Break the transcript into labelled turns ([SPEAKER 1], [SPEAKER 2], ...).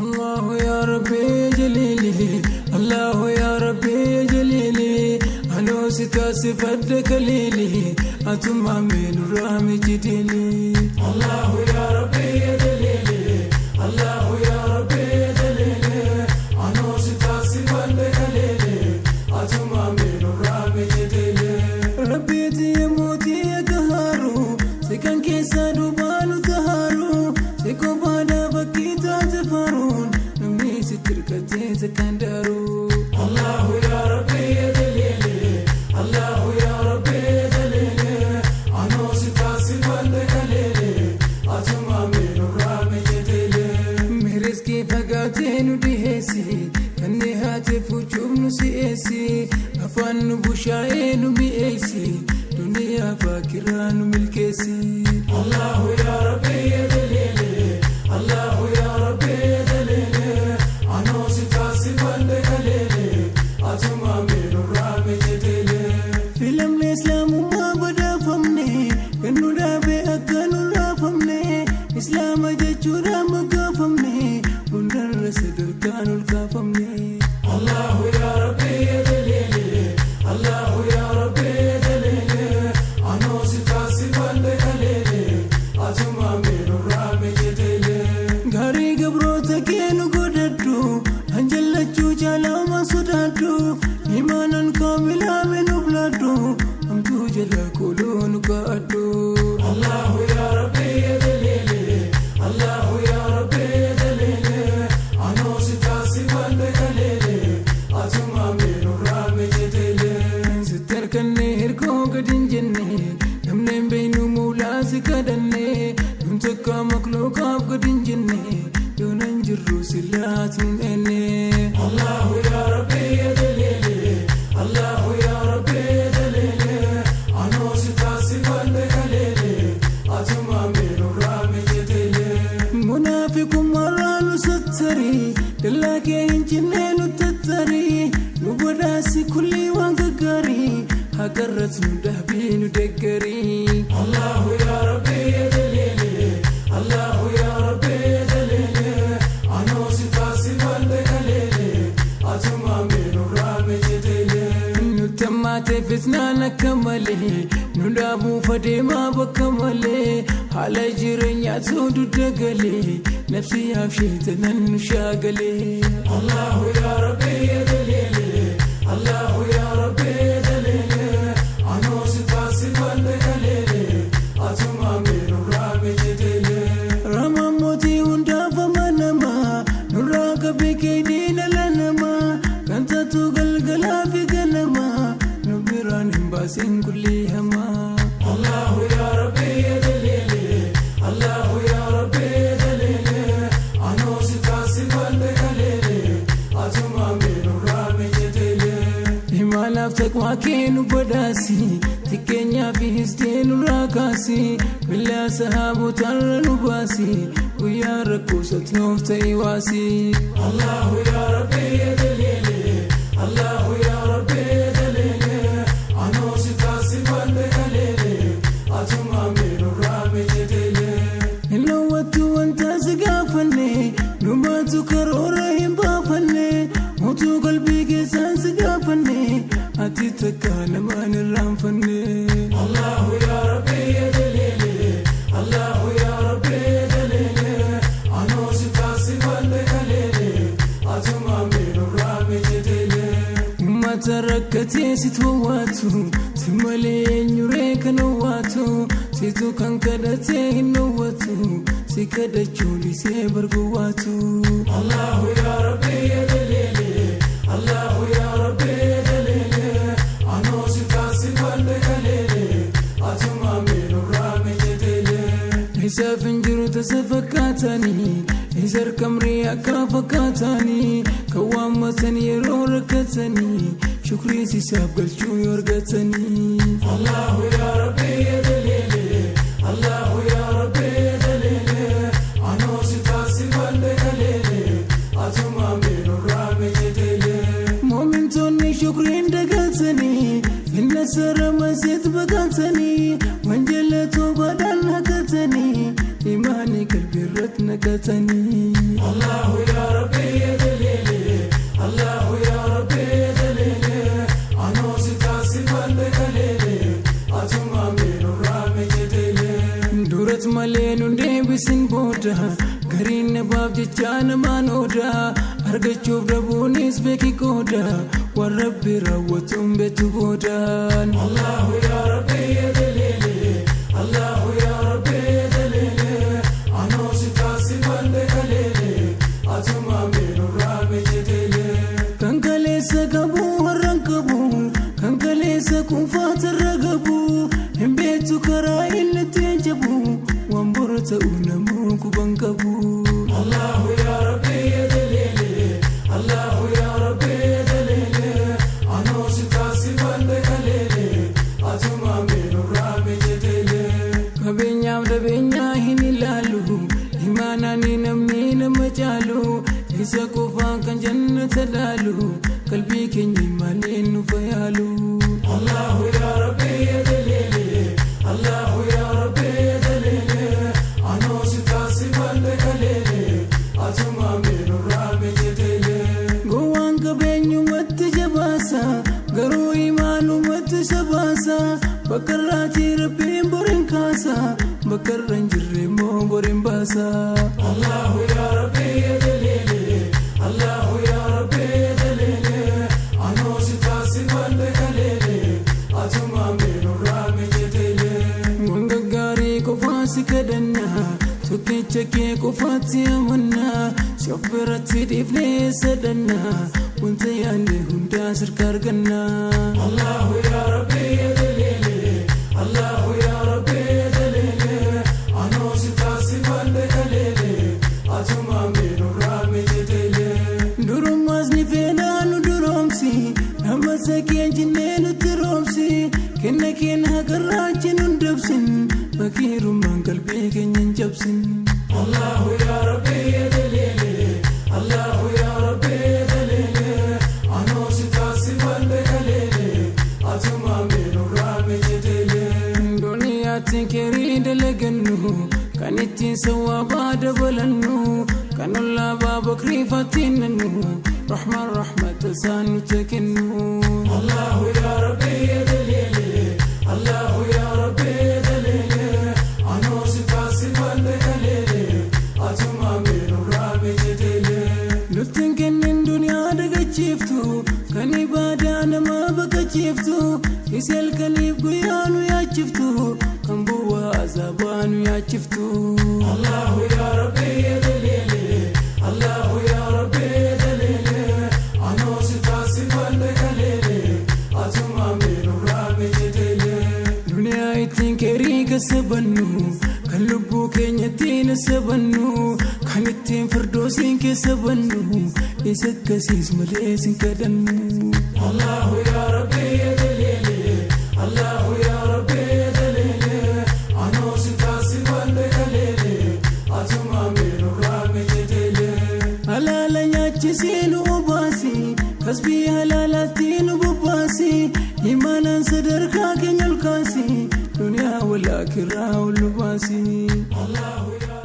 [SPEAKER 1] الله يا ربي جليلي الله يا ربي جليلي أنو ستاسفدك ليلي أتما من رامي جديلي الله يا ربي جليلي الله يا ربي جليلي أنو ستاسفدك ليلي أتما من رامي جديلي ربي تيموتي يقهارو سكن كيسا دوبالو تهارو سكو بادا بكيتا تفارون نمي ستركتي تكندارو الله يا ربي جليلي الله يا ربي جليلي أنو ستاسفدك ليلي أتما من رامي جديلي مهرسكي فقاتين ودهسي كني هاتف وشوف نسيسي أفن بوشاين وميسي دنيا فاكران ملكسي الله يا ربي جليلي الله يا ربي جليلي أنو ستاسفدك ليلي أتما من رامي جديلي فيلم الإسلام ما بدا فمني كنو دابي أكنو رافمني إسلام جتشورا مقافمني ونرس دركانو الكافمني الله يا ربي جليلي الله يا ربي جليلي أنو ستاسفدك ليلي أتما من رامي جديلي غاري قبروتك نقددو أنجلتشو جالا ما صدادو إيمانا كاملا من بلادو أمتو جلا كلون كأدو الله يا ربي جليلي الله يا ربي جليلي أنو ستاسفدك ليلي أتما من رامي جديلي ستركني هركو قدن جني نمنين بينو مولا سكدني نمتكا مخلوقا قدن جني دون انجرو سلات من اني الله يا ربي جليلي الله يا ربي جليلي أنو ستاسفدك ليلي أتما من رامي جديلي منافق مرة ستري دلاك انجنين تتري نبداسي كل وانقري هكرت ندهبي ندقري الله يا ربي جليلي الله يا ربي جليلي أنو ستاسفدك ليلي أتما من رامي جديلي نتمات فتنانا كمالي ندابو فديما بكمالي على جيرين يعتود الدقلي نفسي أفشيتنا نشاقلي الله يا ربي جليلي الله يا ربي جليلي أنو ستاسفدك ليلي أتما من رامي جديلي رمى موتي وندافع منما نراك بكيدين لنما كنت تقلقلا في قلما نبران باسين كل هما الله يا ربي جليلي الله يا ربي جليلي أنو ستاسفدك ليلي أتما من رامي جديلي إيمانا فتقوى كينو بداسي تكينيا في هستين راكاسي بالله سهابو ترى نباسي ويا ركوسة نوفتي واسي الله يا ربي جليلي الله يا ربي جليلي أنو ستاسفدك ليلي أتما من رامي جديلي إنه وانت سقافني نماتو كرورهم بافني موتو قلبي كيسان سقافني أتيتك أنا ما نرامفني الله يا ربي جليلي الله يا ربي جليلي أنو ستاسفدك ليلي أتما من رامي جديلي ما تركتي ستواتو سمالي نوريك نواتو سيتو كان كدتي نواتو سكدتشولي سيبرقواتو الله يا ربي جليلي الله يا ربي جليلي أنو ستاسفدك ليلي أتما من رامي جديلي حساب انجرو تسفكاتني إزر كمري أكافكاتني كوامة يرو ركتني شكري سيساب قلشو يرقتني الله يا ربي جليلي الله يا ربي جليلي أنو ستاسفدك ليلي أتما من رامي جديلي مؤمنتوني شكري دقتني إن سر مسيت بقتني وانجلتو بدل هكتني إيماني قلبي رتنكتني الله يا Gariisin booda gariin nabaaf jecha namaan ooda argachuuf dhabuunis beeki qooda waan Rabbi raawwatuun beektu boodaan. Allahu yaa Rabbi ya jaliili, Allahu yaa Rabbi ya jaliili, anoo si taasifadhe kaleele, atuma meenurraa mijideele. Kan kaleessa qabu warraan qabu, kan kaleessa kuufaatarra qabu, hin beektu karaa inni ittiin jabu, waan bora ta'u namuu quban qabu. Allahu yaa Rabbi ya jaliili, Allahu yaa Rabbi ya jaliili, anoo si taasifadhe kaleele, atuma meenurraa mijideele. Qabeenyaaf dabeenyaa hin ilaalu, imaanaan namni nama caalu, isa qofaan kan jannata laalu, qalbii keenya malee nu fayaalu. Allahu yaa Rabbi ya jaliili, Allahu yaa Rabbi ya jaliili, anoo si taasifadhe kaleele, atuma meenurraa mijideele. Gowwaan qabeenyumatti jabaasa, garuu imaanumatti sabaasa, bakka irraatii Rabbiin boriin kaasa, bakka irra hin jirre immoo boriin baasa. Allahu yaa Rabbi ya jaliili, Allahu yaa Rabbi ya jaliili, anoo si taasifadhe kaleele, atuma meenurraa mijideele. Waan gaggaarii qofaa si kadhannaa, tokkicha kee qofaatti amannaa, si of biratti dhiifnee sadhannaa, wanta yaadne hundaa sirka argannaa. Allahu yaa Rabbi ya jaliili, Allahu yaa Rabbi ya jaliili, anoo si taasifadhe kaleele, atuma meenurraa mijideele. Durummaas ni feenaa nu duroomsi, nama sakeen jinnee nutti roomsi, kenna keenya hagarraachi nun dabsin, fakiirummaan qalbii keenya hin cabsin. Allahu yaa Rabbi ya jaliili, Allahu yaa Rabbi ya jaliili, anoo si taasifadhe kaleele, atuma meenurraa mijideele. Duniyaatti keerii dalagannu, kan ittiin sawaabaa dabalannu, kan ollaa baabakrii fattiinannu, rahmaan rahmata isaan nutti kennu. Allahu yaa Rabbi ya jaliili, Allahu yaa Rabbi ya jaliili, anoo si taasifadhe kaleele, atuma meenurraa mijideele. Nuttiin kennin duniyaa dagachiiftu, kan ibaadaa nama baqachiiftu, isa halkaniif guyyaa nu yaachiftu, kan bu'aa azaabaa nu yaachiftu. Allahu yaa Rabbi ya jaliili, Allahu yaa Rabbi ya jaliili, anoo si taasifadhe kaleele, atuma meenurraa mijideele. Duniyaa ittiin keerii kasabannu, kan lubbuu keenya ittiin sabannu, kan ittiin firdoosiin keessa bannu, isa akkasiis malee sin kadhannu. Allahu yaa Rabbi ya jaliili, Allahu yaa Rabbi ya jaliili, anoo si taasifadhe kaleele, atuma meenurraa mijideele. Halaala nyaachisee nu obaasi, kasbii halaalaatti nu bobbaasi, imaanaan sadarkaa keenya ol kaasi, duniyaa wal aakiraa ol nu baasi. Allahu yaa